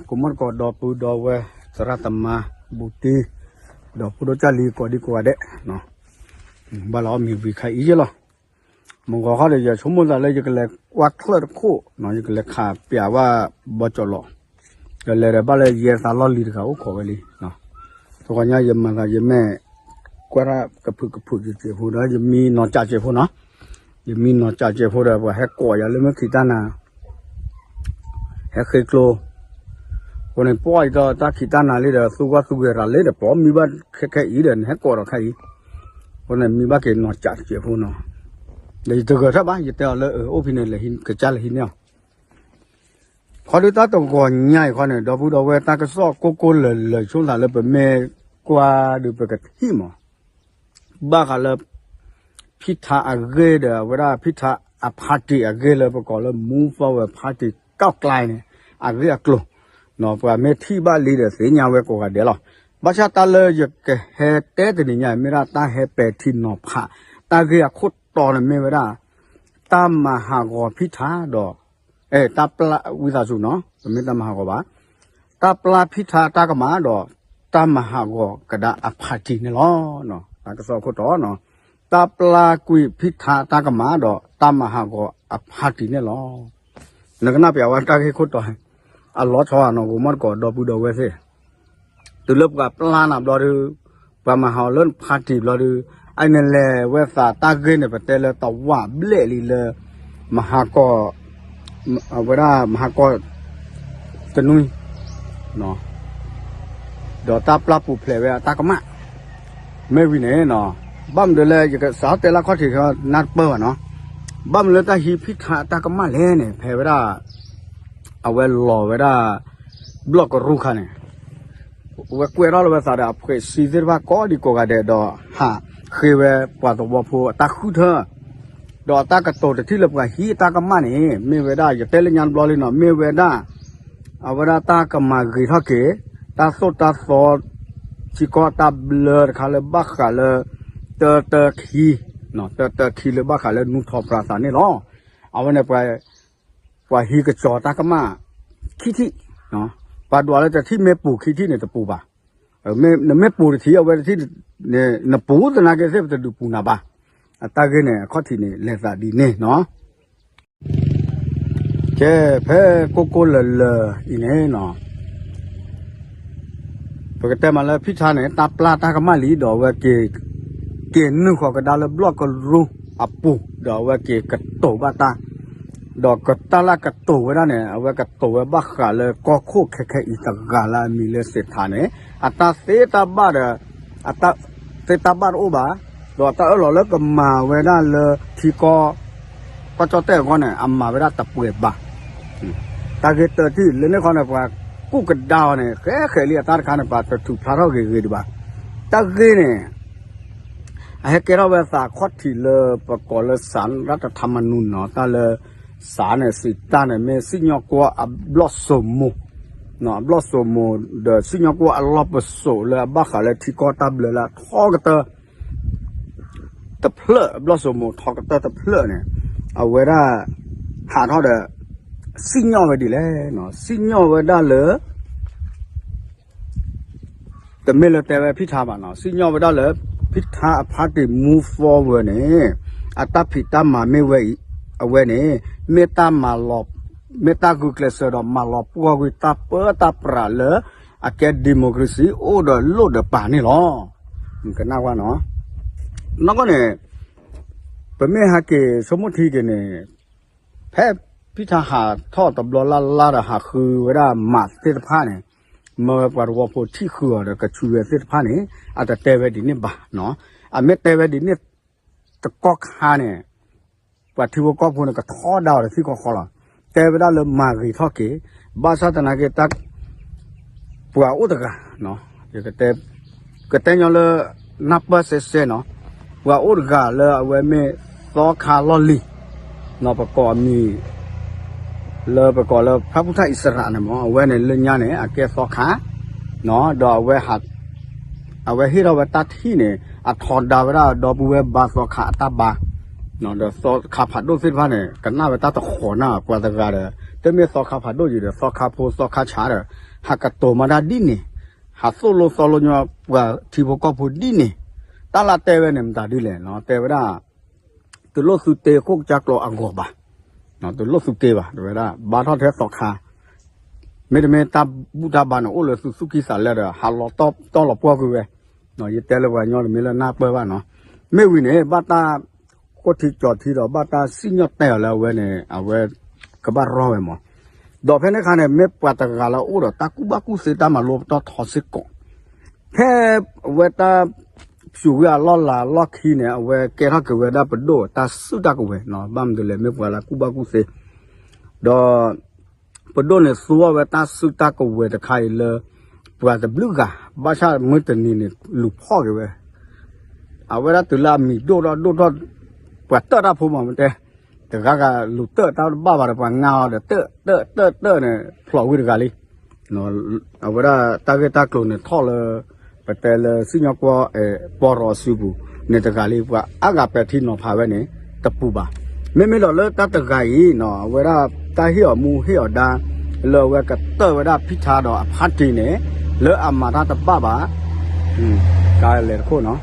ကိးမီၣ်တကိး ဒီပုၢ်ဒီဝဲၢ် သရၣ်သမါ ဘူးတံၢ် ဒီးဖိဒိၣ်ကၢ်လံၤ ကိးဒံကိးဂၤဒဲး, ဘၣ်လီၤအီၣ်မံၤဝံၤခါအံၤယဲလီၤ. မုၢ်ဂီၤခီဒီး ယဆိကမိၣ်သးလၢယကလဲၤကွၢ်ချၢၣ်တခိၣ်, ယကလဲၤခးပျးဝဲဘီကၠီၤလီၤ, ဒီးလဲၤဒီးဘၣ်လၢယဲသးလီၢ်လံၤတဂၤအိၣ်ခိးဝဲလံ. သဂီၤညါယမၤသးယမ့ၢ်ကွၢ်တၢ်ကဖုးကဖုးက့ၤဖိဒီး ယမံနီၢ်ကးက့ၤဖိနီၤ, ယမံနီၢ်ကးက့ၤဖိဒီး ပှၤဟဲကိးယၤလၢမ့ၢ်ခံတၢ်နၤ ဟဲဃ့ကျိ အဃိန့ၣ် ပှၢ်ယတီတၢ်ခံးတၢ်နၤလံဒီး သူၣ်ဂီၢ်သူၣ်ဂဲၤရၤလံဒီး ပှၤမံဘၣ်ခဲခဲအံၤဒီး နဟဲကိးဒီးခဲအံၤ, အဃိန့ၣ် မံဘၣ်က့ၤနီၢ်ကးက့ၤဖိနီၤ, ဒီးယတဂဲၤထၢၣ်ဘၣ် ယတဲအီၤလၢ အိၣ်ဖဲန့ၣ် ကစၢ်လဲၤဟံးန့ၢ်အီၤ ခီဒုတၢ်တဂီၤညါအံၤခီန့ၣ် ဒီပုၢ်ဒီဝဲၢ်တၢ်ကစီၣ်ကိၢ်ကိၢ်လၢၤလၢၤ ဆိသးလၢပမ့ၢ်ကွၢ်ဒုး ပကထံၣ်မး ဘၣ်ဃးလၢ ဖံထါအဂ့ၢ်ဒီး အဝဲဒၣ်ဖံထါအ party အဂ့ၢ်လၢပကိးလၢ Move Forward Party ကီၢ်ကျါန့ၣ် အဂ့ၢ်အကျိၤ ပှၤမ့ၢ်ထံၣ်ဘၣ်လံဒီးသ့ၣ်ညါဝဲကိးဂၤဒဲးလီၤ. ဘၣ်ဆၣ်တၢ်လၢယကဟဲတဲတနံၤညါ မ့ၢ်ဒၣ်တၢ်ဟဲပဲာ်ထံနီၤဖး တၢ်ဂ့ၢ်အခိၣ်တီန့ၣ်မ့ၢ်ဝဲဒၣ် တၢ်မၤဟးဂီၤဖံထါဒီး တၢ်ပျၢ်ဝံသးစူၤနီၤ တမ့ၢ်တၢ်မၤဟးဂီၤဘၣ် တၢ်ပျၢ်ဖံထါတၢ်ကမၣ်ဒီး တၢ်မၤဟးဂီၤကဒါအ party န့ၣ်လီၤ. တၢ်ကစီၣ်ခိၣ်တီနီၤ တၢ်ပျၢ်ကွံာ်ဖံထါတၢ်ကမၣ်ဒီး တၢ်မၤဟးဂီၤအ party န့ၣ်လီၤ. နကနၣ်ပျးဝဲတၢ်ဂ့ၢ်ခိၣ်တီ အလီၤဆီနီၤ ဂိၤမီၣ်တကိး ဒီပုၢ်ဒီဝဲၢ်သ့ၣ် တုၤလၢပှၤပျၢ်နၤဘျီဒီး ပှၤမၤဟးဂီၤလၢန party ဘျီဒီး အန့ၣ်လဲၤဝဲသးတၢ်ဂ့ၢ်န့ၣ် ပတဲလၢတဝၢ်ဘျဲၣ်လံလၢ မဟါကီၢ် အဝဲဒၣ်မဟါကီၢ် တနွံ ဒီးတၢ်ပျၢ်ပူၤဖျဲးဝဲအတၢ်ကမၣ် မ့ၢ်ဝံၤန့ၣ်နီၤ ဘၣ်မနုၤလၢယကစးတဲလၢခီၣ်ထံးနၢ်တပၢၢ်ဘၣ်နီၤ ဘၣ်မနုၤလၢတၢ်ဟံးဖံထါအတၢ်ကမၣ်လဲၣ်န့ၣ် ဖဲဝဲဒၣ် အဝဲလီၤဝဲဒၣ် ဘျီၣ်ကရူၢ်ခါန့ၣ် ဝဲကွဲးထီၣ်လီၤဝဲသးဒီးအဖှဲးစံသ့ၣ်တဖၣ်ကိးဒံကိးဂၤဒဲးဒီး ဟးဃ့ဝဲပှၤသဝီဖိအတၢ်ဃုထၢ ဒီးအတၢ်ကတိၤတထံၣ်လၢပှၤဟံးအတၢ်ကမၣ်န့ၣ် မ့ၢ်ဝဲဒၣ် ယတဲလၢညါတဘျီလံနီၤ မ့ၢ်ဝဲဒၣ် အဝဲဒၣ်တၢ်ကမၤဂ့ၤထီၣ်က့ၤ တၢ်သိၣ်တၢ်သီ ထံကီၢ်တၢ်ဘျၢတခါလၢဘၣ်ဃးလၢ တၢတၢခံ တၢတၢခံလၢဘၣ်ဃးလၢနူထီၣ်ပြးသးန့ၣ်လီၤ. အဝဲန့ၣ် ပှၤဟံးကစီၤတၢ်ကမၣ် ခံထံၣ် ပှၤဒွးလၢတထံၣ်မ့ၢ်ပူၤခံထံၣ်န့ၣ်တပူၤဘၣ်. နမ့ၢ်ပူၤတထံၣ်အဝဲတထံၣ်န့ၣ် နပူၤသနာ်က့သ့ၣ်ပတဒုးပူၤနၤဘၣ်. အတၢ်ဂ့ၢ်န့ၣ် အခီၣ်ထံးန့ၣ် လဲၤသးဒ်န့ၣ်နီၤ. ကဲ ဖဲကိၢ်ကိၢ်လၢၤလၢၤအံၤန့ၣ်နီၤ ပကတဲမးလၢဖံထါန့ၣ် တၢ်ပျၢ်တၢ်ကမၣ်လံဒီးအဝဲက့ၤ က့ၤနုာ်ဃီၤကဒါလၢဘျီၣ်ကရူၢ်အပူၤ ဒီးအဝဲက့ၤကတိၤဘၣ်တၢ် ဒီးကတၢ်လၢကတိၤဝဲဒၣ်န့ၣ် အဝဲကတိၤဝဲဘၣ်ဃးလၢကီၢ်ခိၣ်ခဲခဲအံၤတဂၤလၢအမံၤလၢစ့းထးန့ၣ် အတၢ်သ့တၢ်ဘၣ်ဒီး အတၢ်သ့တၢ်ဘၣ်တအိၣ်ဘၣ်, ဒီးတၢ်အၢၣ်လီၤလၢကမၤဝဲဒၣ်လၢထံကီၢ် ကီၢ်ကၠီၣ်တဲၣ်အဂီၢ်န့ၣ် အမၤဝဲဒၣ်တပှဲၤဘၣ်. တၢ်ဂ့ၢ်တၢထံၣ်လၢန့ၣ်ခီန့ၣ် ပှၤကူၣ်ကဒါအီၤန့ၣ် ဃဲဃဲလံအတၢ်တခါန့ၣ် ပှၤတထူးဖျါထီၣ်ဂ့ၤဂ့ၤဒံးဘၣ်. တၢ်ဂ့ၢ်န့ၣ် အဟဲကဲထီၣ်ဝဲသးခီၣ်ထံးလၢပကိးလၢ စးရၣ်တထါမနုၤနီၤ တၢ်လၢ စးန့ၣ် စံးတၢ်န့ၣ် မ့ၢ်စံၣ်ညီၣ်ကွီၢ်အဘျီၣ်စိမိၤ, အဘျီၣ်စိမိၤဒီးစံၣ်ညီၣ်ကွီၢ်အလီၢ်ပစိာ်လၢအဘၣ်ဃးလၢထံကီၢ်တၢ်ဘျၢလၢအထီကတၢၢ် တဖျၢၣ် အဘျီၣ်စိမိၤထီကတၢၢ်တဖျၢၣ်န့ၣ် အဝဲဒၣ် ဟးထီၣ်ဒီး စံၣ်ညီၣ်ဝဲဒ်လဲၣ်, စံၣ်ညီၣ်ဝဲဒၣ်လၢ တမ့ၢ်လၢတဲဝဲဖံထါဘၣ်နီၤ, စံၣ်ညီၣ်ဝဲဒၣ်လၢ ဖံထါအ party Move Forward န့ၣ် အတၢ်ဖံးတၢ်မၤမ့ၢ်ဝဲအံၤ, အဝဲန့ၣ် မ့ၢ်တၢ်မၤလီၤ, မ့ၢ်တၢ်ဂုာ်ကျဲးစၢးဒီးမၤလီၤပှီၢ်ကွံာ်တၢ်ပၢတၢ်ပြးလၢ အကဲ democracy အိၣ်ဒီးလိၣ်ဒီးပာ်န့ၣ်လီၤ. ကနၣ်ဝဲနီၤ, နီၢ်ကီၢ်န့ၣ် ပမ့ၢ်ဟဲက့ၤဆိကမိၣ်ထံက့ၤန့ၣ် ဖဲဖံထါဟးထီၣ်တဘျီလၢ်လၢ်ဒီးဟးဃုဝဲဒၣ်မးသ့ၣ်တဖၣ်န့ၣ်, မၢဝဲပှၤသဝီဖိထံၣ်ဃုာ်အီၤဒီးကဆူဝဲသ့ၣ်တဖၣ်န့ၣ် အတတဲဝဲဒ်န့ၣ်ဘၣ်. အမ့ၢ်တဲဝဲဒ်န့ၣ်တကီၢ်ခါန့ၣ် ပှၤထံဖိကီၢ်ဖိန့ၣ် ကထီဒါအီၤတသံၣ်ဃီဃီလီၤ. တဲဝဲဒၣ်လၢမၤဂ့ၤထီၣ်က့ၤ, ဘၣ်ဆၣ်သနာ်က့ ပှၤအိၣ်တဂၤ ယကတဲ ကတဲညီလၢ နၢ်ပၢၢ်စဲစဲနီၤ, ပှၤအိၣ်တဂၤလၢအဝဲမ့ၢ်သီခါလီၢ်လံၤ, ပကိးအမံၤ လၢပကိးလၢဖၣ်ပူၣ်ထၣ်အံၣ်စရးန့ၣ်မ့ၢ် အဝဲန့ၣ်လၢညါန့ၣ် အကဲသီခါ, ဒီး အဝဲဟ့ၣ်ထီၣ်ဝဲတၢ်ထံၣ်န့ၣ် အထီဒါဝဲဒၣ်ဒီပုၢ်ဝဲၢ်ဘါသီခါအတၢ်ဘါ, ဒီးသီခါဖးဒိၣ်သ့ၣ်တဖၣ်န့ၣ် ကနၣ်ဝဲတၢ်တဃီၤနၢ်ပှၤတဂၤဒီး တမ့ၢ်သီခါဖးဒိၣ်က့ၤဒီး သီခါဖိသီခါဆးဒီး ဟးကတိၤမၤတၢ်ဒ်န့ၣ်, ဟးသိၣ်လိသီလိညီပှၤထံဖိကီၢ်ဖိဒ်န့ၣ်, တၢ်လၢတဲဝဲန့ၣ် မတၤဒ်လဲၣ်နီၤ, တဲဝဲဒၣ် တလိၣ်သုတ့ခိၣ်ကစၢ်ကျိၤအဂီၢ်ဘၣ်, တလိၣ်သုတ့ဘၣ် တဲဝဲဒၣ် ဘါထီၣ်ထဲသီခါ, မ့တမ့ၢ်တၢ်ဘူၣ်တၢ်ဘါန့ၣ် အိၣ်လၢသုသူၣ်ကံၢ်သးလဲဒီး ဟးလီၤတီၢ်လီၤပှီၢ်ကွံာ်ဝဲ, ယတဲလၢပှၤကညီတမ့ၢ်လၢနၢ်ပၢၢ်ဘၣ်နီၤ, မ့ၢ်ဝံၤန့ၣ် ဘၣ်တၢ် ဃိထံကၠီထံဒီး ဘၣ်တၢ်စံၣ်ညီၣ်တဲာ်အီၤလၢအဝဲန့ၣ် အဝဲကဘၣ်ရီဝဲမး, ဒီးဖဲန့ၣ်အခါန့ၣ် မ့ၢ်ပှၤတဂၤလၢအအိၣ်ဒီးတၢ်ကူၣ်ဘၣ်ကူၣ်သ့တၢ်မၤလိပတီၢ်ထီစ့ၢ်ကီး, ဖဲအဝဲတၢ် စူၤဝံၤအလီၢ်လၤလီၢ်ခံန့ၣ် အဝဲကဲထီၣ်က့ၤဝဲဒၣ်ပဒိၣ်တၢ်စုတၢ်ကဝဲၤနီၤ, ဘၣ်မနုၤလဲၣ် မ့ၢ်ပှၤလၢကူၣ်ဘၣ်ကူၣ်သ့, ဒီး ပဒိၣ်န့ၣ်သူအီၤဝဲတၢ်စုတၢ်ကဝဲၤတခါအံၤလၢ ပှၤတဘျုးဂၤ, ဘၣ်ဆၣ်မုၢ်တနံၤန့ၣ် လူၤဖီၣ်က့ၤဝဲ, အဝဲဒၣ်တုၤလၢအမံၤဒိၣ်ထီၣ်ဒိၣ်ထီၣ်, ပှၤတၢၣ်တၢ်ဖိမး မ့ၢ်တဲ, တဂၤဂၤလူၤတၢၣ်တၢ်တဘၣ်ဘၣ်ဒီး ပှၤငါအီၤဒီး တၢၣ်တၢၣ်တၢၣ်တၢၣ်န့ၣ် ဖျိးဝံၤတဂၤလံ အဝဲဒၣ်တၢ်ဂ့ၢ်တၢ်ကျိၤန့ၣ်ထီၣ်လၢ ပတဲလၢစံၣ်ညီၣ်ကွီၢ် ပီရီအစုပူၤန့ၣ်တဂၤလံ ပှၤအါဂၤပဲာ်ထံနီၤဖးဝဲန့ၣ် တပူၤဘၣ်. မ့မ့ၢ်ဒီးလၢတၢ်တဂၤအံၤနီၤ အဝဲဒၣ်တၢ်ဟ့ၣ်အီၤမူဟ့ၣ်အီၤဒါ လၢအဝဲကတၢၣ်ဝဲဒၣ်ဖံထါဒီးအဖါတံၢ်န့ၣ် လၢအမၤတၢ်တဘၣ်ဘၣ် ကလဲၤတခိၣ်နီၤ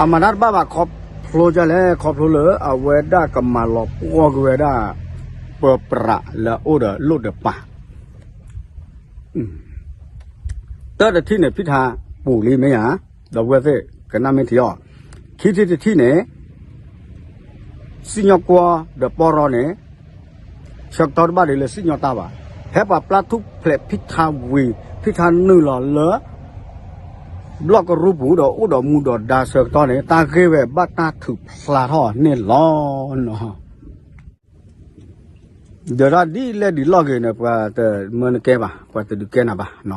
အမၤတၢ်တဘၣ်ဘၣ်ခီဖျိဒ်လဲၣ် ခီဖျိလၢအဝဲဒၣ်ကမၤလီၤပှီၢ်ကွံာ်ဝဲဒၣ် ပပြးလၢအအိၣ်ဒီးလိၣ်ဒီးပၢ် တၢ်တထံၣ်န့ၣ် ဖံထါပူၤလံမ့ၢ်ဧါ, ဒီပုၢ်ဝဲၢ်သ့ၣ် ကနၣ်မ့ၢ်ထံအီၤ, ခံထံၣ်တထံၣ်န့ၣ် စံၣ်ညီၣ်ကွီၢ်ဒီးပီရီန့ၣ် ဆၢကတီၢ်တဘၣ်ဒ်လၢစံၣ်ညီၣ်တၢ်ဘၣ်, ဖဲပှၤပျၢ်ထူၣ်ဖျဲးဖံထါဝံၤ ဖံထါနုာ်လီၤလၢ ဘျီၣ်ကရူၢ်ပူၤဒီးအိၣ်ဒီးမူဒီးဒါဆၢကတီၢ်န့ၣ် တၢ်ဂ့ၢ်ဝဲဘၣ်တၢ်ထုးဖျါထီၣ်န့ၣ်လီၤနီၤ. ဒီးတၢ်ဒ်လဲၣ်ဒ်လဲၣ်ဂ့ၤန့ၣ် ပှၤတမၢနကဲဘၣ်, ပှၤတဒုးကဲနၤဘၣ်. န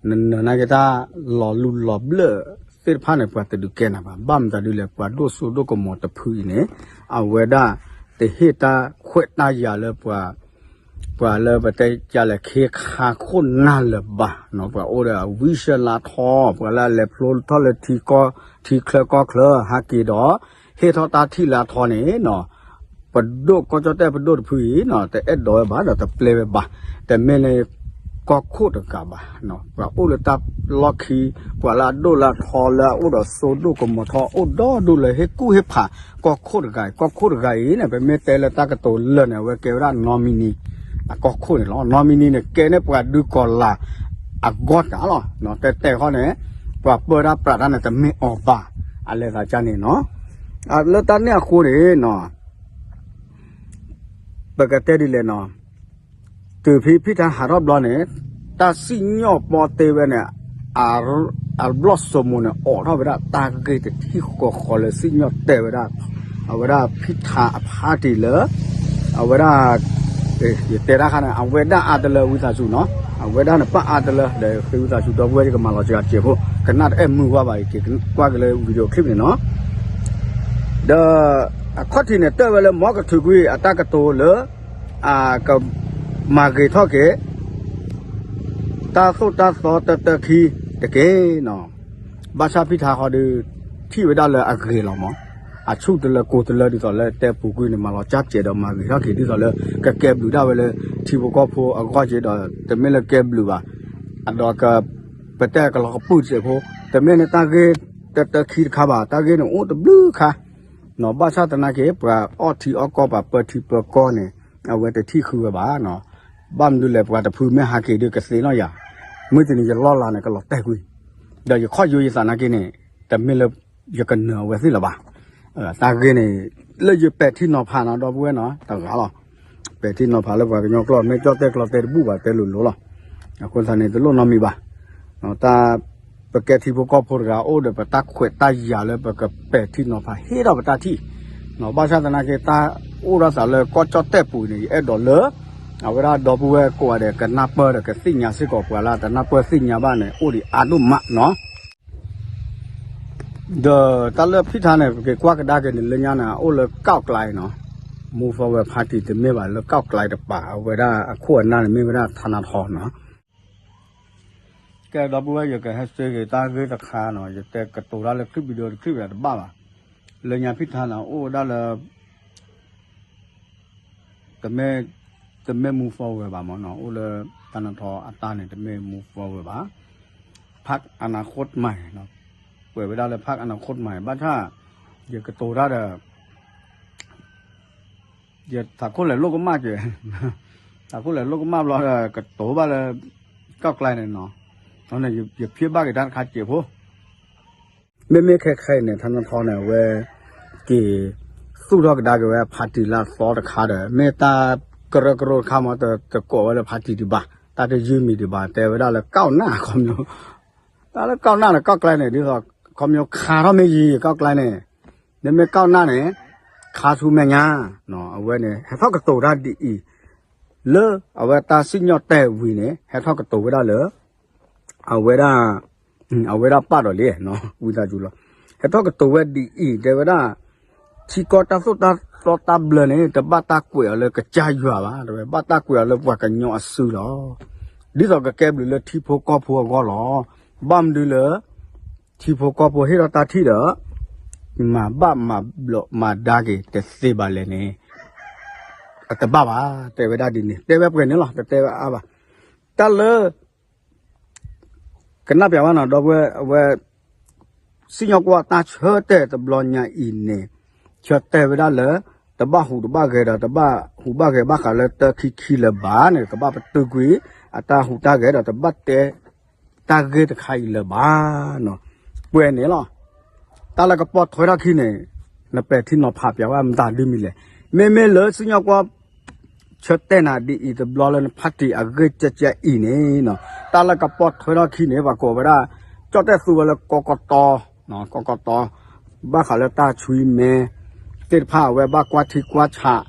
နၢၤနာ်က့ၤတၢ်လီၤလူလီၤဘျၢၣ်သ့ၣ်တဖၣ်န့ၣ် ပှၤတဒုးကဲနၤဘၣ်. ဘၣ်မတၤဒ်လဲၣ် ပှၤဒိၣ်စိဒိၣ်ကမီၤတဖုအံၤန့ၣ် အဝဲဒၣ်တဟ့ၣ်တၢ်ခွဲးတၢ်ယာ်လၢပှၤ ပှၤလၢပတဲကလဲၤခ့ခါခိၣ်နၢ်လၢၤဘၣ်, ပှၤအိၣ်ဒီးဝံၡလါထီ, ပှၤလၢအလဲၤဖျိထီၣ်လၢထံကီၢ် ထံချၢကီၢ်ချၢ ဟးက့ၤဒီး ဟ့ၣ်ထီၣ်တၢ်ထံၣ်လါထီန့ၣ် ပဒိၣ်ကီၢ်ကၠီၣ်တဲၣ်ပဒိၣ်တဖုအံၤ တအဲၣ်ဒိးဝဲဘၣ်ဒီးတပျဲဝဲဘၣ်. တမ့ၢ်လၢကီၢ်ခိၣ်တဂၤဘၣ်, ပှၤအိၣ်လၢတၢ်လီၢ်ခံ ပှၤလၢအဒိၣ်လၢအထီလၢအအိၣ်ဒီးစိဒိၣ်ကမီၤထီ အိၣ်ဒီဒိၣ်လၢဟ့ၣ်ကူၣ်ဟ့ၣ်ဖး ကီၢ်ခိၣ်တဂၤအံၤ, ကီၢ်ခိၣ်တဂၤအံၤန့ၣ် ပမ့ၢ်တဲလၢတၢ်ကတိၤလၢာ်န့ၣ် အဝဲကဲဝဲဒၣ် နီမံနံ အကီၢ်ခိၣ်န့ၣ်လီၤ. နီမံနံန့ၣ် ကဲန့ၢ်ပှၤဒုးကီၤလၤအဂီၢ်တၢ်လီၤ. တဲတဲာ်ဃီန့ၣ် ပှၤပၢတၢ်ပြးတၢ်န့ၣ် တမ့ၢ်အီၤဘၣ်. အလဲၤသးကါန့ၣ်နီၤ, လၢတၢ်န့ၣ်အဃိန့ၣ်နီၤ ပကတဲဒ်လဲၣ်နီၤ, တုၤဖံဖံထါဟးထီၣ်ဘျီန့ၣ် တၢ်စံၣ်ညီၣ်ပီတ့ဝဲန့ၣ် အဘျီၣ်စိမိၤန့ၣ် အိးထီၣ်ဝဲဒၣ်တၢ်ဂ့ၢ်တထံၣ်ဃီဃီလၢစံၣ်ညီၣ်တဲာ်ဝဲဒၣ် အဝဲဒၣ်ဖံထါအဖါတံၢ်လၢ အဝဲဒၣ် ယတဲတၢ်ခါန့ၣ် အဝဲဒၣ်အါတလၢဝံသးစူၤနီၤ, အဝဲဒၣ်န့ၣ်ပၣ်အါတလၢ ဒီးဃ့ဝံသးစူၤ ဒီပုၢ်ဝဲၢ် ယကမၤလီၤစှၤစဲးဖိ ကနၣ်တအဲၣ်မုာ်ဝါဘၣ် ယကကွၢ်က့ၤလၢ video clip န့ၣ်နီၤ. ဒီးအခီၣ်ထံးန့ၣ် တၢၣ်ဝဲလၢ မ်ကထုးကွံာ်အတၢ်ကတိၤလၢ အကမၤဂ့ၤထီၣ်က့ၤ တၢ်သိၣ်တၢ်သီတၢတၢခံတက့ၢ်နီၤ. ဘၣ်ဆၣ်ဖံထါဃီဒီး ထံၣ်ဝဲဒၣ်လၢအဂ့ၤလီၤမး, အဆူၣ်တလၢကိၤတလၢဒ်သိးလၢတဲပူၤကွံာ်န့ၣ် မၤလီၤကၢ်စဲးဒီးမၤဂ့ၤထီၣ်က့ၤဒ်သိးလၢ ကကဲဘျုးဒၣ်ဝဲလၢ ထံဖိကီၢ်ဖိအဂီၢ်က့ၤဒီး တမ့ၢ်လၢကဲဘျုးဘၣ်, အဒီးက ပတဲကလီၤကပုၢ်စဲးဖိ, တမ့ၢ်လၢတၢ်ဂ့ၢ်တၢတၢခံတခါဘၣ်, တၢ်ဂ့ၢ်န့ၣ်အိၣ်တဘျုးခါ ဘၣ်ဆၣ်သနာ်က့ ပှၤအီၣ်ထံအီၣ်ကီၢ် ပှၤပၢထံပၢကီၢ်န့ၣ် အဝဲတထံၣ်ဃုဝဲဘၣ်နီၤ. ဘၣ်မနုၤလဲၣ် ပှၤတဖုမ့ၢ်ဟးက့ၤဒီးကသ့ၣ်နီၣ်ယၤ, မုၢ်တနံၤယလီၢ်လၤန့ၣ် ကလီၤတဲာ်ကွံာ်, ဒီးယခီၣ်ယိယသးနာ်က့န့ၣ် တမ့ၢ်လၢယကနၢၤအဝဲသ့ၣ်လၢၤဘၣ်. တၢ်ဂ့ၢ်န့ၣ် လၢယပဲာ်ထံနီၤဖးနီၤ ဒီပုၢ်ဝဲၢ်နီၤ တဂၤလီၤ. ပဲာ်ထံနီၤဖးလၢပှၤကညီကျိာ် မ့ၢ်ကၠီၣ်တဲၣ်ကျိာ်တဲတဘူၣ်ဘၣ် တဲလိၤလိၤလီၤ. အဃိသတးန့ၣ် တလိၣ်နီတမံၤဘၣ်. တၢ် ပကဲထံဖိကီၢ်ဖိတဂၤအိၣ်ဒီး ပတၢ်ခွဲးတၢ်ယာ်လၢပကပဲာ်ထံနီၤဖး ဟ့ၣ်ထီၣ်ပတၢ်ထံၣ်, ဘၣ်ဆၣ်သနာ်က့ တၢ်အိၣ်ဒၣ်သးလၢကီၢ်ကၠီၣ်တဲၣ်ပူၤန့ၣ် ယအဲၣ်ဒိးလၢ အဝဲဒၣ်ဒီပုၢ်ဝဲၢ်ကိးဂၤဒဲး ကနၢ်ပၢၢ်ဒီးကသ့ၣ်ညါစ့ၢ်ကီး ပှၤလၢတနၢ်ပၢၢ်သ့ၣ်ညါဘၣ်န့ၣ် အိၣ်ဒံးအါဒိၣ်မးနီၤ. ဒီးတၢ်လၢဖံထါန့ၣ် ပက့ၤကွၢ်ကဒါက့ၤန့ၣ် လၢညါန့ၣ် အိၣ်လၢ ก้าวไกล နီၤ, Move Forward Party တမ့ၢ်ဘၣ် လၢ ก้าวไกล တပၤ အဝဲဒၣ်အခိၣ်အနၢ်န့ၣ် မ့ၢ်ဝဲဒၣ် ธนาธร နီၤ. ကဲ ဒီပုၢ်ဝဲၢ် ယကဟဲစ့က့ၤတၢ်ဂ့ၢ်တခါနီၤ, ယတဲကတိၤတၢ်လၢ clip video တ clip တဘၣ်ဘၣ်. လၢညါဖံထါန့ၣ် အိၣ်ဝဲဒၣ်လၢ တမ့ၢ် တမ့ၢ် move forward ဘၣ်မ့ၢ်နီၤ, အိၣ်လၢ သးနထီ အတၢ်န့ၣ် တမ့ၢ် move forward ဘၣ်. ဖၣ်အနၢခိၣ်မၤ ပှဲၤဝဲဒၣ်လၢ ဖၣ်အနၢခိၣ်မၤ ဘၣ်ဆၣ် ယကတိၤတၢ်ဒီး ယထးခိၣ်လဲၤလိာ်ကမၣ်က့ၤ, ထးခိၣ်လဲၤလိာ်ကမၣ်ဘျီဒီး ကတိၤဘၣ်လၢ ကီၢ်ကျဲန့ၣ်နီၤ, ယဖံးဘၣ်က့ၤတၢ်တခါစဲးဖိ မ့မ့ၢ်ခဲခဲအံၤန့ၣ် ထါနထီန့ၣ် အဝဲ က့ၤ သူၣ်ထီၣ်ကဒါက့ၤဝဲ ဖါတံၣ်လၢအသီတခါဒီး မ့ၢ်တၢ်ကရၢကရိတခါမ့ၢ် တကိးဝဲလၢဖါတံၣ်ဒံးဘၣ်, တၢ်တယုၢ်မံၤဒံးဘၣ်, တဲဝဲဒၣ်လၢကီၢ်နၢ်ခီ, တၢ်လၢကီၢ်နၢ်န့ၣ် ကီၢ်ကျဲန့ၣ် ဒ်သိး ခီဖျိခါထီၣ်မ့ၢ်ယံၤ ကီၢ်ကျဲန့ၣ်, မ့မ့ၢ်ကီၢ်နၢ်န့ၣ် ခါဆူမဲာ်ညါ, အဝဲန့ၣ် ဟဲထီၣ်ကတိၤတၢ်ဒ်အံၤ, လၢအဝဲတၢ်စံၣ်ညီၣ်တဲာ်ဝံၤန့ၣ် ဟဲထီၣ်ကတိၤဝဲဒၣ်လၢ အဝဲဒၣ် အဝဲဒၣ်ပာ်ဒီးလံ, ဝံသးစူၤလီၤ, ဟဲထီၣ်ကတိၤဝဲဒ်အံၤ တဲဝဲဒၣ်, ထံကီၢ်တၢ်သိၣ်တၢ်သီတၢ်ဘျၢန့ၣ် တဘၣ်တၢ်ကွဲးအီၤလၢကစၢ်ယွၤဘၣ်, တဲဝဲ ဘၣ်တၢ်ကွဲးအီၤလၢပှၤကညီအစုလီၤ. ဒ်သိးကကဲဘျုးလၢထံဖိကီၢ်ဖိအဂီၢ်လီၤ. ဘၣ်မနုၤလၢ ထံဖိကီၢ်ဖိဟ့ၣ်ထီၣ်တၢ်ထံၣ်ဒီး မၤဘၣ်မၤဘျိးမၤဒါက့ၤတသ့ဘၣ်လဲၣ်န့ၣ်, အတဘၣ်ဘၣ်, တဲဝဲဒၣ်ဒ်န့ၣ်, တဲဝဲပှဲၤန့ၣ်လီၤ, တတဲဝဲအါဘၣ်. တၢ်လၢ ကနၣ်ပျးဝဲနီၤ ဒီပုၢ်ဝဲၢ်, အဝဲ စံၣ်ညီၣ်ကွီၢ်တၢ်ဆၢတဲာ်တဘျီညါအံၤန့ၣ် ဆၢတဲာ်ဝဲဒၣ်လၢ တဘၣ်ဟူးတဘၣ်ဂဲၤဒီး တဘၣ်ဟူးဘၣ်ဂဲၤဘၣ်ဃးလၢတၢ်ခံခံလၢၤဘၣ်န့ၣ် ကဘၣ်ပတုာ်ကွံာ် အတၢ်ဟူးတၢ်ဂဲၤဒီး တဘၣ်တဲ တၢ်ဂ့ၢ်တခါအံၤလၢၤဘၣ်နီၤ, ပှဲၤန့ၣ်လီၤ. တၢ်လၢကပိာ်ထွဲထီၣ်ခံန့ၣ် နပဲာ်ထံနီၤဖးပျးဝဲမတၤဒ်မံၤလဲၣ်. မ့မ့ၢ်လၢစံၣ်ညီၣ်ကွီၢ် ဆၢတဲာ်နၤဒ်အံၤတဘျီလၢနဖါတံၢ်အဂ့ၢ်ကဲကဲအံၤန့ၣ်နီၤ, တၢ်လၢကပိာ်ထွဲထီၣ်ခံန့ၣ် ပှၤကိးဝဲဒၣ် ကၠီၣ်တဲၣ်သူဝဲလၢကီၢ်ကီၢ်တီ, ကီၢ်ကီၢ်တီ, ဘၣ်ဃးလၢတၢ်ဆွံမဲ သ့ၣ်တဖၣ်အဝဲဘၣ်ကွၢ်ထံကွၢ်ဆး,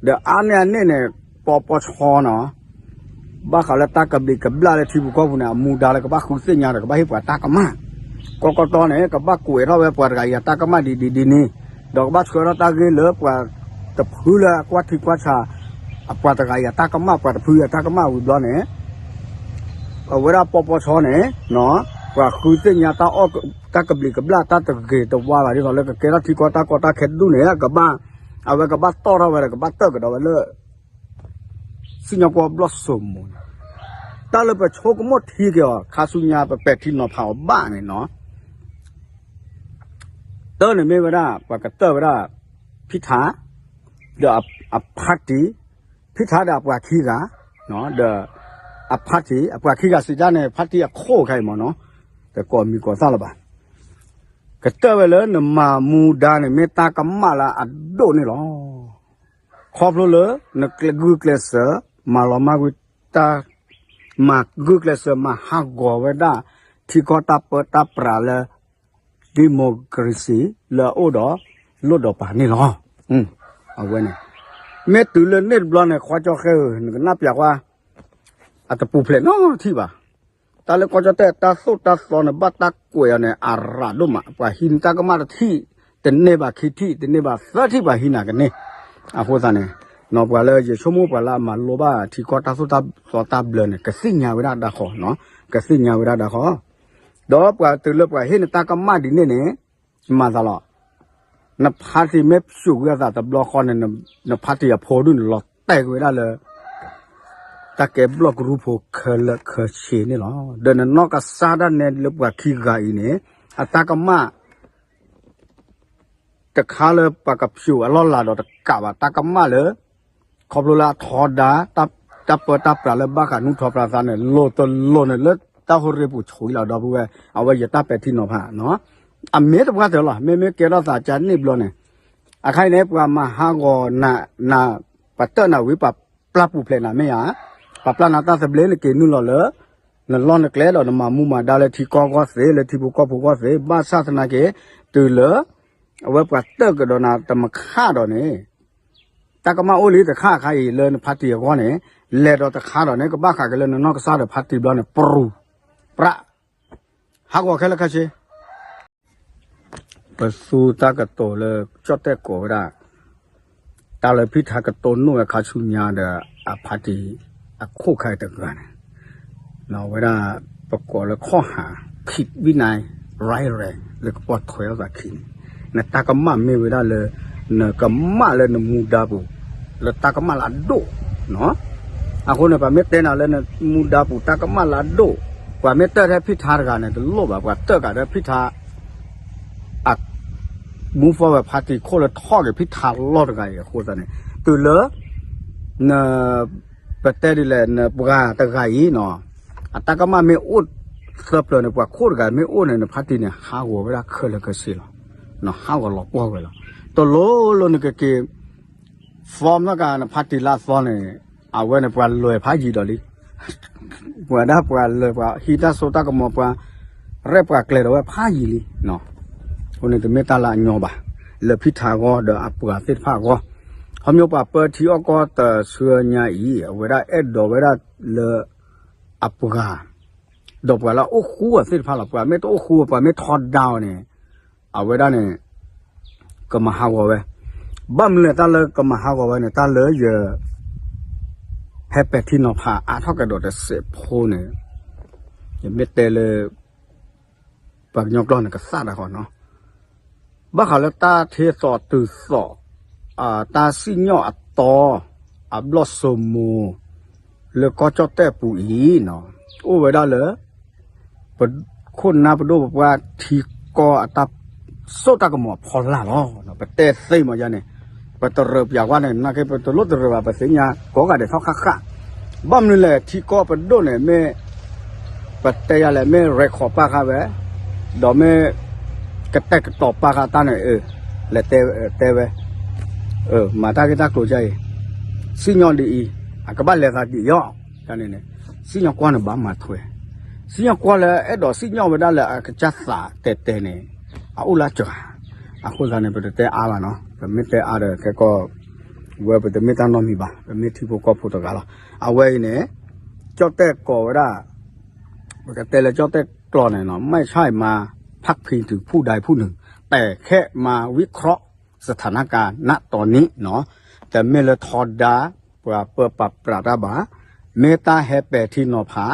ဒီးအါန့ၢ်အန့ၣ်န့ၣ် ပီပီဆီနီၤ ဘၣ်ဃးလၢတၢ်ကဘျံးကဘျၣ်လၢထံပူၤကီၢ်ပူၤန့ၣ် အမူဒါလၢကဘၣ်ဃုသ့ၣ်ညါဒီး ကဘၣ်ဟ့ၣ်ပှၤတၢ်ကမၣ်, ကီၢ်ကီၢ်တီန့ၣ် ကဘၣ်ကွဲးထီၣ်ဝဲပှၤတဂၤအံၤအတၢ်ကမၣ်ဒ်ဒ်ဒ်န့ၣ်, ဒီးကဘၣ်ဆှၢထီၣ်တၢ်ဂ့ၢ်လၢပှၤတဖုလၢအကွၢ်ထံကွၢ်ဆး, အပှၤတဂၤအံၤအတၢ်ကမၣ် ပှၤတဖုအံၤအတၢ်ကမၣ်ဝံၤဘျီန့ၣ် အဝဲဒၣ်ပီပီဆီန့ၣ် ပှၤဃုသ့ၣ်ညါတၢ်အီၣ် တၢ်ကဘျံးကဘျၣ်တၢ်တဂ့ၤတဝါဘၣ် ဒ်သိးလၢကကဲထီၣ်ထံကီၢ်တၢ်ကီတၢ်ခဲတဒူၣ်န့ၣ် ကဘၣ်, အဝဲကဘၣ်တီၣ်ထီၣ်ဝဲဒီး ကဘၣ်တၢၢ်ကဒီးဝဲလၢ စံၣ်ညီၣ်ကွီၢ်ဘျီၣ်စိမိၤန့ၣ်, တၢ်လၢပဆိကမိၣ်ထံက့ၤအီၤ ခါဆူညါပပဲာ်ထံနီၤဖးအီၤဘၣ်န့ၣ်နီၤ, တၢၢ်န့ၣ်မ့ၢ်ဝဲဒၣ် ပှၤကတၢၢ်ဝဲဒၣ် ဖံထး ဒီးအဖါတံၢ်, ဖံထးဒီးအပှၤခံဂၤ, ဒီးအဖါတံၢ် အပှၤခံဂၤစံးတၢ်န့ၣ် ဖါတံၢ်အခိၣ်ခဲအံၤမ့ၢ်နီၤ, တကိးမံၤကိးသၣ်လၢၤဘၣ်, ကတၢၢ်ဝဲလၢနမၤမူဒါန့ၣ် မ့ၢ်တၢ်ကမၣ်လၢအဒိၣ်န့ၣ်လီၤ. ခီဖျိလၢ နကျဲဂုာ်ကျဲးစၢး မၤလီၤမၢ်ကွံာ်တၢ် မၤဂုာ်ကျဲးစၢး မၤဟးဂီၤဝဲဒၣ် ထံကီၢ်တၢ်ပၢတၢ်ပြးလၢ democracy လၢအအိၣ်ဒီး လိၣ်ဒီးပာ်န့ၣ်လီၤ. အဝဲန့ၣ် မ့ၢ်တုၤလၢန့ၣ်တဘျီန့ၣ် ခွါကၠီဃဲဧၢ နကနၣ်ပျးကွၢ် အတပူၤဖျဲးနီတထံၣ်ဘၣ်. တၢ်လၢကီၢ်ကၠီၣ်တဲၣ်တၢ်သိၣ်တၢ်သီန့ၣ် ဘၣ်တၢ်ကွဲးအီၤန့ၣ် အရၤဒိၣ်မး ပှၤဟံးန့ၢ်တၢ်ကမၣ်တထံၣ် တန့ၢ်ဘၣ်ခံထံၣ် တန့ၢ်ဘၣ်သၢထံၣ် ပှၤဟံးနၤကန့ၢ်. အဃိသတးန့ၣ် ပှၤလၢယဆိကမိၣ်ပှၤလၢအမၤလိဘၣ်ထံကီၢ်တၢ်သိၣ်တၢ်သီတၢ်ဘျၢန့ၣ် ကသ့ၣ်ညါဝဲဒၣ်တၢ်ဃီ, ကသ့ၣ်ညါဝဲဒၣ်တၢ်ဃီ, ဒီးပှၤတုၤလၢပှၤဟ့ၣ်နတၢ်ကမၣ်ဒ်န့ၣ်န့ၣ် မၤသးလီၤ. နဖါတံၢ်မ့ၢ်ဖျိးကွံာ်အသးတဘျီဃီန့ၣ် နဖါတံၢ်အဖိဒူၣ်န့ၣ် လီၤတဲာ်ကွံာ်ဝဲဒၣ်လၢ တၢ်ကဲဘျီၣ်ကရူၢ်ဖိခဲလၢာ်ခဲဆ့န့ၣ်လီၤ. ဒီးနနီၢ်ကစၢ်ဒၣ်နဲလၢပှၤခံဂၤအံၤန့ၣ် အတၢ်ကမၣ် တခါလၢပှၤကဖျိးအလီၢ်လၤဒီးတကးဘၣ် တၢ်ကမၣ်လၢ ခီဖျိလၢအထီဒါ တၢ်ပၢတၢ်ပြးလၢဘၣ်ဃးနူၢ်ထီၣ်ပြးသးန့ၣ် လိၤတလိၤန့ၣ် လၢတၢ်ဟိရ့ပူၤဆိးလီၤ ဒီပုၢ်ဝဲၢ် အဝဲယတၢ်ပဲာ်ထံနီၤဖး အမ့ၢ်တပှၢ်တၢၢ်လီၤ. မ့မ့ၢ်ကဲထီၣ်သးကန့ၣ်ဘျီန့ၣ် အခါအံၤန့ၣ် ပှၤမၤဟးဂီၤနၤ ပှၤတၢၢ်နၤဝံၤ ပှၤပျၢ်ပူၤဖျဲးနၤမ့ၢ်ဧါ, ပှၤပျၢ်နၤတၢ်သဘျ့နက့ၤနုာ်လီၤလၢ နလီၢ်နကျဲဒီးနမၤမူမၤဒါလၢထံကီၢ်ဂီၢ်သ့ လၢထံဖိကီၢ်ဖိဂီၢ်သ့ ဘၣ်ဆၣ်သနာ်က့ တုၤလၢ အဝဲပှၤတၢၢ်ကဒီးနၤတမခါဒီးန့ၣ် တၢ်ကမၣ်အိၣ်လံတခါအခါအံၤလၢနဖါတံၢ်အဂီၢ်န့ၣ် လဲၤဒီးတခါဒီးန့ၣ် ကဘၣ်ဃးက့ၤလၢနနီၢ်ကစၢ်ဒီးဖါတံၢ်ဘျီန့ၣ် ပြူၤပြး ဟးဂီၤခဲလၢာ်ခဲဆ့ ပသူတၢ်ကတိၤလၢကၠီၣ်တဲၣ်ကိးဝဲဒၣ် တၢ်လၢဖံထါကတိၤနိၣ်ဝဲခါဆူညါဒီး အဖါတံၢ်အခိၣ်ခါအံၤတဂၤန့ၣ် ဝဲဒၣ် ပကိးလၢခီၣ်ဟၣ် ခံဝံၣ်နါ ရဲၣ်ရဲၣ် လၢကပိာ်ထွဲထီၣ်သးခံန့ၣ် နတၢ်ကမၣ်မ့ၢ်ဝဲဒၣ်လၢ နကမၣ်လၢနမူဒါပူၤ လၢတၢ်ကမၣ်လၢအဒိၣ်နီၤ အဃိန့ၣ် ပှၤမ့ၢ်တဲနၤလၢနမူဒါပူၤတၢ်ကမၣ်လၢအဒိၣ်, ပှၤမ့ၢ်တၢၢ်ထဲဖံထါတဂၤန့ၣ် တလိၣ်ဘၣ်, ပှၤတၢၢ်ကးဒီးဖံထါ အ move forward party ခိၣ်လၢထီၣ်က့ၤဖံထါလီၢ်တဂၤအံၤအဃိသတးန့ၣ် တုၤလၢ န ပတဲဒ်လဲၣ် နပှၤတဂၤအံၤနီၤ အတၢ်ကမၣ်မ့ၢ်အိၣ်သၢပျၢၤန့ၣ် ပှၤခိၣ်တဂၤမ့ၢ်အိၣ်န့ၣ် န party န့ၣ် ဟးဂီၤဝဲဒၣ်ခဲလၢာ်ခဲဆ့လီၤ. ဟးဂီၤလီၤပှီၢ်ဝဲလီၤ. တလိၣ်လၢနကက့ၤ form သၢကးန party လၢအသီန့ၣ် အဝဲန့ၣ်ပှၤလဲၤဖးယံၤဒီးလံ ပှၤဒၣ်ပှၤလဲၤပှၤဟံးတၢ်စိတၢ်ကမီၤ ပှၤရဲၣ်ပှၤကျဲၤဒီးဝဲဖးယံၤလံ. အဃိန့ၣ်တမ့ၢ်တၢ်လၢအညီဘၣ် လၢဖံထါအဂီၢ်ဒီးအပှၤသ့ၣ်တဖၣ်အဂီၢ်. ခီဖျိပှၤပၢထံအီၣ်ကီၢ်တဆှၢညါအံၤ အဝဲဒၣ်အဲၣ်ဒိးဝဲဒၣ်လၢ အပှၤ ဒီးပှၤလၢအအိၣ်ဃူအီၤသ့ၣ်တဖၣ်လီၤ. ပှၤမ့ၢ်တအိၣ်ဃူ ပှၤမ့ၢ်ထီဒါအီၤန့ၣ် အဝဲဒၣ်န့ၣ် ကမၤဟးဂီၤဝဲ. ဘၣ်မနုၤလဲၣ်တၢ်လၢကမၤဟးဂီၤဝဲန့ၣ် တၢ်လၢယ ဟဲပဲာ်ထံနီၤဖးအါထီၣ်ကဒီးတစဲးဖိန့ၣ် ယမ့ၢ်တဲလၢ ပှၤကညီကျိာ်န့ၣ်ကသၣ်တၢ်ဃီနီၤ ဘၣ်ဃးလၢတၢ်ထ့သိးတုၤသိး တၢ်စံၣ်ညီၣ်အတီ အဘျီၣ်စိမိၤ လၢကီၢ်ကၠီၣ်တဲၣ်ပူၤအံၤ အိၣ်ဝဲဒၣ်လၢ ပခိၣ်နၢ်ပဒိၣ်ပပှၢ်ထံကီၢ်အတၢ်စိတၢ်ကမီၤအဖီလာ်လီၤ. ပတဲသ့မးယၤန့ၣ် ပတရၢပၠးကွၢ်န့ၣ် နာ်က့ပတလိၣ်တရၢဘၣ် ပသ့ၣ်ညါကိးဂၤဒဲးထီၣ်ဃၣ်ဃၣ်. ဘၣ်မနုၤလဲၣ် ထံကီၢ်ပဒိၣ်န့ၣ်မ့ၢ် ပတဲယၤလဲၣ် မ့ၢ် record ပာ်ဃာ်ဝဲ ဒီးမ့ၢ် ကတဲာ်ကတီၤပာ်ဃာ်တၢ်န့ၣ် အၢ လဲၤတဲဝဲ မၤတၢ်ဂ့ၢ်တၢ်ကျိၤကအံၤ စံၣ်ညီၣ်ဒ်အံၤ အကဘၣ်လဲၤသးဒ်အံၤ န့ၣ် စံၣ်ညီၣ်ကွီၢ်န့ၣ်ဘၣ်မၤထွဲ စံၣ်ညီၣ်ကွီၢ်လၢအဲၣ်ဒိးစံၣ်ညီၣ်ဝဲဒၣ်လၢအကစၢ်သးတဲတဲန့ၣ် အအိၣ်လၢစှၤ အဃိသတးန့ၣ် ပတတဲအါဘၣ်နီၤ ပမ့ၢ်တဲအါဒီးခဲကီၢ် ဝဲပတမ့ၢ်တၢ်နီတမံၤဘၣ် ပမ့ၢ်ထံဖိကီၢ်ဖိတဂၤလီၤ. အဝဲအံၤန့ၣ် ကၠီၣ်တဲၣ်ကိးဝဲဒၣ် ပကတဲလၢကၠီၣ်တဲၣ်ကျိာ်န့ၣ်နီၤ ไม่ใช่มาพาดพิงถึงผู้ใดผู้หนึ่ง แต่แค่มาวิเคราะห์ สถานการณ์ ณ ตอนนี้ နီၤ တမ့ၢ်လၢထီဒါ ပှၤပၢပာ်ပြးတၢ်ဘၣ် မ့ၢ်တၢ်ဟဲပဲာ်ထံနီၤဖး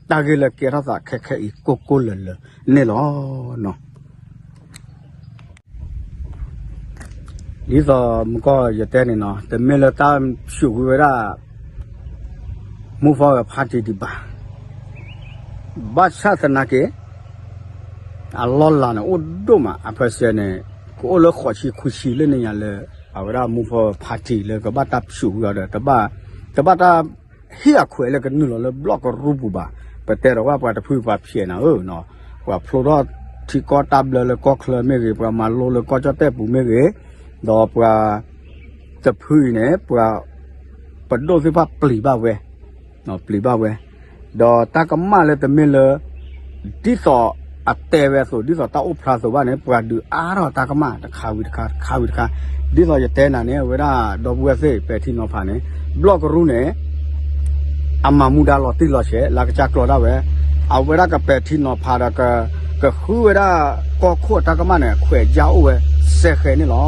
တၢ်ဂ့ၢ်လၢကဲထီၣ်သးခဲခဲအံၤကိၢ်ကိၢ်လၢၤလၢၤန့ၣ်လီၤ. ဒ်သိးမုၢ်ကီၢ်ယတဲန့ၣ်နီၤ တမ့ၢ်လၢတၢ်ဆူးကွံာ်ဝဲဒၣ် move forward party ဒံးဘၣ်. ဘၣ်ဆၣ်သနာ်က့ အလီၢ်လၤန့ၣ်အိၣ်ဒိၣ်မး အဖၢစဲန့ၣ် ကအိၣ်လၢဃိးဆံခွံဆံလၢန့ၣ်ညါလၢ အဝဲဒၣ် move forward party လၢကဘၣ်တၢ်ဆူးကွံာ်အီၤဒီး တဘၣ်တၢ်ဟ့ၣ်အခွဲးလၢကနုာ်လီၤလၢဘျီၣ်ကရူၢ်ပူၤဘၣ်. ပတဲဒီးဝဲပှၤတဖုပှၤဖျဲးနၤဧၢ ပှၤဖျိထီၣ်ထံကီၢ်တၢ်ဘျၢလၢကီၢ်ချၢမ့ၢ်ဂ့ၤ ပှၤမၤလိလၢကီၢ်ကၠီၣ်တဲၣ်ပူၤမ့ၢ်ဂ့ၤ ဒီးပှၤ တဖုအံၤန့ၣ် ပှၤ ပဒိၣ်သ့ၣ်တဖၣ်ပျံၤဘၣ်ဝဲ ပျံၤဘၣ်ဝဲ ဒီးတၢ်ကမၣ်လၢတမ့ၢ်လၢ ဒ်သိးအတဲဝဲအသိး ဒ်သိးတၢ်အိၣ်ဖျါအသိးဘၣ်န့ၣ် ပှၤဒုးအါထီၣ်တၢ်ကမၣ်တခါဝံၤတခါ တခါဝံၤတခါ ဒ်သိးယတဲနၤန့ၣ် အဝဲဒၣ်ဒီပုၢ်ဝဲၢ်သ့ၣ်ပဲာ်ထံနီၤဖးန့ၣ် ဘျီၣ်ကရူၢ်န့ၣ် အမၤမူဒါလီၤတံၢ်လီၤဆဲး လၢကစၢ်ကျိာ်ဒၣ်ဝဲ အဝဲဒၣ်ကပဲာ်ထံနီၤဖးဒီး ကဃုဝဲဒၣ်ကီၢ်ခိၣ်အတၢ်ကမၣ်န့ၣ် အခွဲးအယာ်အိၣ်ဝဲစဲဃဲန့ၣ်လီၤ.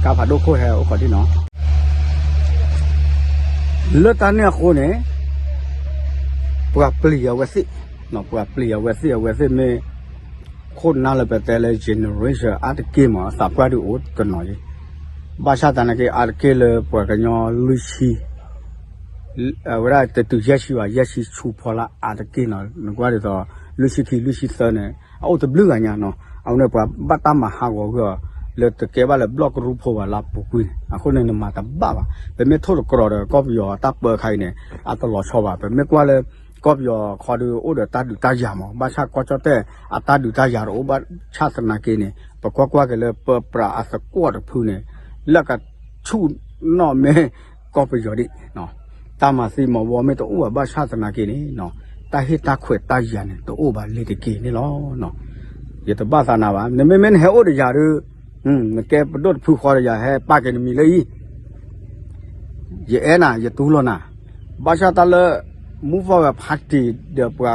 ကါဖးဒိၣ်ခိၣ်ဟဲအိၣ်ခိးဒံးနီၤ လၢတၢ်န့ၣ်အဃိန့ၣ် ပှၤပျံၤအဝဲသ့ၣ်, ပှၤပျံၤအဝဲသ့ၣ် အဝဲသ့ၣ်မ့ၢ် ခိၣ်နၢ်လၢပတဲလၢ generation အါတက့ၢ်မး အသးပှၢ်ဒုးအိၣ်တနီၤယံၤ, ဘၣ်ဆၣ်သနာ်က့ အါတက့ၢ်လၢပှၤကညီလွံၢ်ဆံ အဝဲဒၣ်တတုၤယဲၢ်ဆံဘၣ် ယဲၢ်ဆံဆူဖီလာ်အါတက့ၢ်နီၤ နကွၢ်ဒ်သိး လွံၢ်ဆံခံ လွံၢ်ဆံသၢန့ၣ် အအိၣ်တဘျုးဂၤညါနီၤ အဝဲန့ၣ်ပှၤဘၣ်တၢ်မၤဟးဂီၤကွံာ်အီၤ လၢတကဲဘၣ်လၢဘျီၣ်ကရူၢ်ဖိဘၣ်လၢအပူၤကွံာ်န့ၣ် အဃိန့ၣ်နမၤတဘၣ်ဘၣ် ပမ့ၢ်ထိၣ်တကြၢးဒီးကီၢ်ပယီၤအတၢ်ပၢခါအံၤန့ၣ် အတလီၤဆီဘၣ် ပမ့ၢ်ကွၢ်လၢ ကီၢ်ပယီၤခီဒုးအိၣ်ဒီးတၢ်ဒုးတၢ်ယၤမး ဘၣ်ဆၣ်ကီၢ်ကၠီၣ်တဲၣ်အတၢ်ဒုးတၢ်ယၤတအိၣ်ဘၣ်ဆၣ်သနာ်က့န့ၣ် ပကွၢ်ကွၢ်က့ၤလၢပၢပြးအသကွီၢ်တဖုန့ၣ် လၢကဆူၣ်နီၣ်မ့ၢ်ကီၢ်ပယီၤဒံး တၢ်မၤသံမၤဝီမ့ၢ်တအိၣ်ဘၣ်ဘၣ်ဆၣ်သနာ်က့န့ၣ် တၢ်ဟ့ၣ်တၢ်ခွဲးတၢ်ယာ်န့ၣ်တအိၣ်ဘၣ်လ့ၤတက့ၢ်န့ၣ်လီၤ. ယတဘၣ်သးနၤဘၣ် နမ့မ့ၢ်နဟဲအိၣ်ဒီးယၤဒီး နကဲပဒိၣ်တဖုဃီဒီးယၤဟဲပာ်က့ၤနမံၤလၢအံၤ ယအဲၣ်နၤ ယတူၢ်လိာ်နၤ ဘၣ်ဆၣ်တၢ်လၢ Move Forward Party ဒီးပှၤ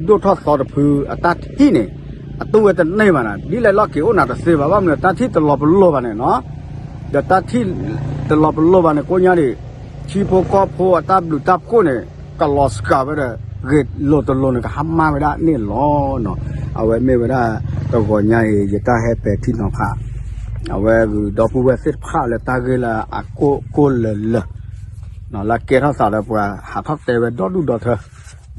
ဒိၣ်ထီၣ်သီတဖုအတၢ်ထံၣ်န့ၣ် အတူၢ်ဝဲတန့ၢ်ဘၣ်နၤ ဒ်လဲၣ်လီၢ်က့ၤအိၣ်နၤတသ့ဘၣ် ဘၣ်မနုၤတၢ်ထံၣ်တလီၤပလိာ်ဘၣ်န့ၣ်နီၤ ဒီးတၢ်ထံၣ်တလီၤပလိာ်ဘၣ်န့ၣ် ကိညါဒံး ထံဖိကီၢ်ဖိအတၢ်ဘျုးတၢ်ဖှိၣ်န့ၣ် ကလီၤစှၤဝဲဒီး ဂ့ၤလိာ်တလိာ်န့ၣ် ကဟါမၢ်ဝဲဒၣ်န့ၣ်လီၤ. အဝဲမ့ၢ်ဝဲဒၣ်တဂီၤညါအံၤ ယတၢ်ဟဲပဲာ်ထံနီၤဖး အဝဲဂုၤဒီပုၢ်ဝဲၢ်သ့ၣ်တဖၣ်လၢတၢ်ဂ့ၢ်လၢအကိၢ်ကိၢ်လၢၤလၢၤ လၢကဲထီၣ်သးလၢပှၤဟးထီၣ်တဲဝဲဒီဒူၣ်ဒီထ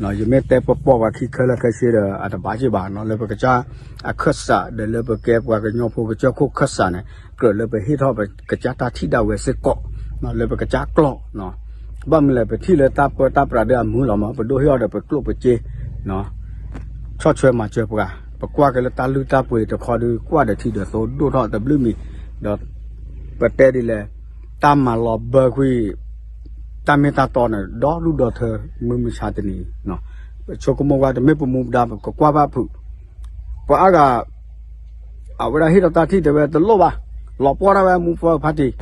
ၢ, ယမ့ၢ်တဲပပီၢ်ပှၤခံခဲလၢာ်ခဲဆ့ဒီး အတဘၣ်က့ဘၣ်နီၤ လၢပကစၢ်အခၢၣ်စး ဒီးလၢပကဲပှၤကညီဖိကစၢၢ်ခိၣ်ခၢၣ်စးန့ၣ် ကြၢးလၢပဟ့ၣ်ထီၣ်ပကစၢ်တၢ်ထံၣ်ဒၣ်ဝဲစ့ၢ်ကီး လၢပကစၢ်ကျီၢ် ဘၣ်မနုၤလဲၣ် ပထံၣ်လၢတၢ်ပၢတၢ်ပြးဒီးအမုာ်လီၤမး ပဒိၣ်ဟ့ၣ်အီၤဒီးပကျိၣ်ပစ့ ဆီၣ်ထွဲမၤစၢၤပှၤ, ပကွၢ်က့ၤလၢတၢ်လုၢ်တၢ်ပှ့ၤတခီဒုး ကွၢ်ဒီးထံဒီးသိဒိၣ်ထီၣ်တဘျုးမံၤ, ဒီးပတဲဒ်လဲၣ်, တၢ်မၤလီၤဘၢကွံာ် တၢ်မ့ၢ်တၢ်တီန့ၣ် ဒီဒူၣ်ဒီထၢ မုၢ်မဆါတနံၤအံၤ, ပဆိကမိၣ်ဝဲတမ့ၢ်ပမူပဒါ ပကကွၢ်ဘၣ်ဖုး, ပှၤအါဂၤ အဝဲဒၣ်ဟ့ၣ်ဒီးတၢ်ထံၣ်တဲဝဲတလိၣ်ဘၣ်, လီၤပှီၢ်ဒၣ်ဝဲမူပၢ်ဖါတံၢ်,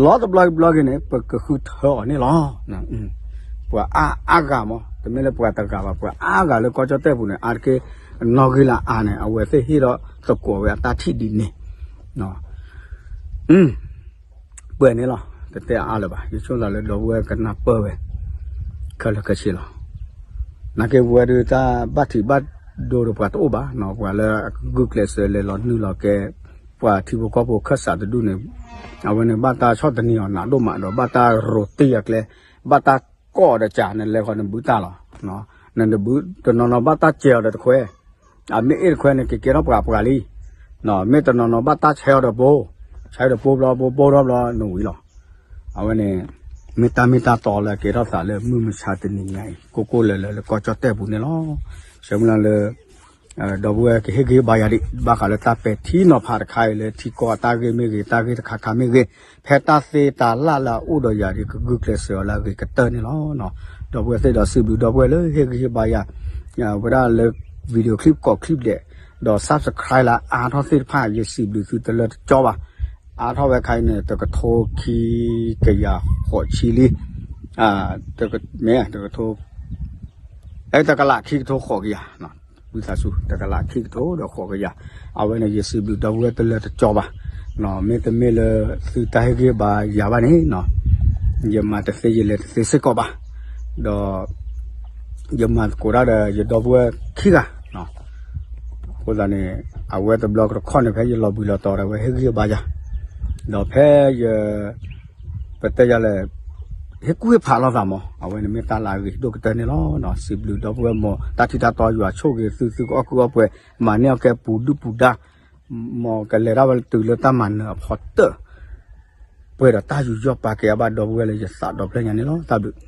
လီၤတဘျီဘျီဂ့ၤန့ၣ် ပကဃုထၢအီၤန့ၣ်လီၤ. ပှၤအါအါဂၤမး တမ့ၢ်လၢပှၤတဂၤဘၣ် ပှၤအါဂၤလၢကီၢ်ကၠီၣ်တဲၣ်ပူၤန့ၣ် အါတက့ၢ် နီၣ်ဂံၢ်လၢအါန့ၣ် အဝဲသ့ၣ်ဟ့ၣ်ဒီးသကိးဝဲအတၢ်ထံၣ်ဒ်န့ၣ် ပှဲၤန့ၣ်လီၤ. တတဲအါလၢၤဘၣ် ယဆိသးလၢဒီပုၢ်ဝဲၢ်ကနၢ်ပၢၢ်ဝဲ ခဲလၢာ်ခဲဆ့လီၤ. နာ်က့ပဝဲဒၣ်တၢ်ဘၣ်ထံးဘၣ်ဒိဒီးပှၤတအိၣ်ဘၣ်နီၤ ပှၤလၢအကဂုာ်ကျဲးစၢးလဲၤလီၤနုာ်လီၤကဲ ပှၤထံဖိကီၢ်ဖိခၢၣ်စးတဒူၣ်န့ၣ် အဝဲန့ၣ်ဘၣ်တၢ်ဆီၣ်သနံးအီၤနးဒိၣ်မးဒီး ဘၣ်တၢ်ရိးတံၢ်အကျဲ ဘၣ်တၢ်ကိးဒီးကး နလဲၤဃီနဘုတၢ်လီၤ. နတဘုတနီၤနီၤဘၣ်တၢ်စဲးအီၤဒီးတခွဲ အမ့ၢ်အ့ၣ်တခွဲန့ၣ် ကကဲထီၣ်ပှၤပှၤလံ. မ့ၢ်တနီၤနီၤဘၣ်တၢ်ဆဲးအီၤဒီးဘိ, ဆဲးဒီးဘိဘျီ ဘိဘိထီၣ်ဘျီ နဝံၤလီၤ. အဝဲန့ၣ် မ့ၢ်တၢ်မ့ၢ်တၢ်တီလၢကဲထီၣ်သးလၢမုၢ်မဆါတနံၤညါအံၤ ကိၢ်ကိၢ်လၢၤလၢၤလၢကီၢ်ကၠီၣ်တဲၣ်ပူၤန့ၣ်လီၤ. ဆၢမုၢ်လၢ်လၢ ဒီပုၢ်ဝဲၢ်ကဟ့ၣ်ဂံၢ်ဟ့ၣ်ဘါယၤဒံး ဘၣ်ဃးလၢတၢ်ပဲာ်ထံနီၤဖးတခါအံၤလၢထံကီၢ်အတၢ်ဂ့ၢ်မ့ၢ်ဂ့ၤ တၢ်ဂ့ၢ်တခါခါမ့ၢ်ဂ့ၤ ဖဲတၢ်သ့တၢ်လၢ်လၢအအိၣ်ဒီးယၤဒ် ကဂုာ်ကျဲးစၢးအီၤလၢအဂ့ၤကတၢၢ်န့ၣ်လီၤ. ဒီပုၢ်ဝဲၢ်သ့ၣ်ဒီးစံးဘျုးဒီပုၢ်ဝဲၢ်လၢဟ့ၣ်ဂံၢ်ဟ့ၣ်ဘါယၤ ဝဲဒၣ်လၢ video clip ကိး clip ဒဲး ဒီး subscribe လၢအါထီၣ်သ့ၣ်တဖၣ် ယစံးဘျုးသုတလၢတကၠီဘၣ်. အါထီၣ်ဝဲခါအံၤန့ၣ် တကထိခံကယၤဃိးဆံလံ မ့ၢ်တကထိ အဲ တကလးခံကထိဃိးကယၤ ဝံသးစူၤ တကလးခံကထိဒီးဃိးကယၤ အဝဲန့ၣ် ယစံးဘျုးဒီပုၢ်ဝဲၢ်တလၢတကၠီဘၣ်. မ့တမ့ၢ်လၢသုတၢ်ဟ့ၣ်ဂံၢ်ဘါယၤဘၣ်န့ၣ် ယမၤတသ့ယလဲၤတသ့စ့ၢ်ကီးဘၣ်. ဒီး ယမၤသကိးတၢ်ဒီးယဒီပုၢ်ဝဲၢ်ခံဂၤ အဃိသတးန့ၣ် အဝဲတဘျီတခီၣ်န့ၣ် ဖဲယလီၤဘှံးလီၤတီၤဒီး အဝဲဟ့ၣ်ဂံၢ်ဟ့ၣ်ဘါယၤ ဒီးဖဲယ ပတဲယၤလဲၣ် ဟ့ၣ်ကူၣ်ဟ့ၣ်ဖးလိာ်သးမး အဝဲန့ၣ်မ့ၢ်တၢ်လၢအဂ့ၤဒိၣ်ကတၢၢ်န့ၣ်လီၤ. စံးဘျုးဒီပုၢ်ဝဲၢ်မး တၢ်ထံၣ်တၢ်တီယွၤဆိၣ်ဂ့ၤသု သုကအီၣ်ကုၢ်အီၣ်ပှဲၤ မၤန့ၢ်အီၣ်ကဲပူၤဒုၣ်ပူၤဒါ မ်ကလဲၤတၢ်ဝဲလၢတုၤလၢတၢ်မၤနၢၤအဖီတၢၢ် ပှဲၤဒီးတၢ်ယူးယီၣ်ပာ်ကဲအဘၣ်ဒီပုၢ်ဝဲၢ်လၢယသးဒီဖျၢၣ်ညါန့ၣ်လီၤ. တၢ်ဘျုး